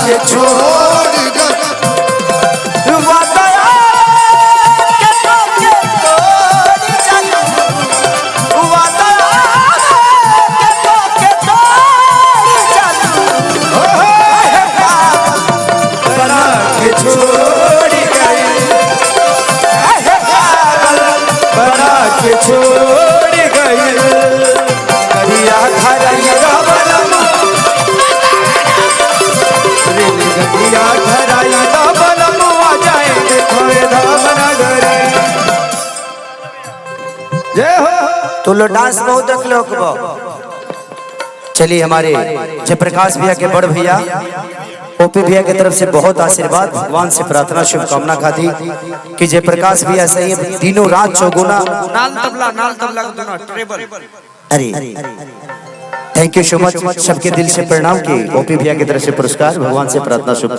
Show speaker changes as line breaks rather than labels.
के छोड़ गई।
वादा के तोके तोड़ चलू, वादा के तोके तोड़ चलू, हे पागल
बना के छोड़ गई,
हे पागल
बना के छोड़ गई। करिया खरैया बलम, रेलगड़िया धराई बलम, आ जाएंगे थोड़े धाम नगरी। जय हो।
तो लो डांस बहुत रख लो अकबर। चलिए हमारे जयप्रकाश भैया के बड़ भैया ओपी भैया की तरफ से बहुत आशीर्वाद, भगवान से प्रार्थना शुभकामना खाती कि जयप्रकाश भैया सही दिनों रात चौगुना।
नाल तबला, नाल तबला को दोनों ट्रेबल।
अरे thank you so much, सबके दिल से प्रणाम की ओपी भैया की तरफ से पुरस्कार, भगवान से प्रार्थना शुभ।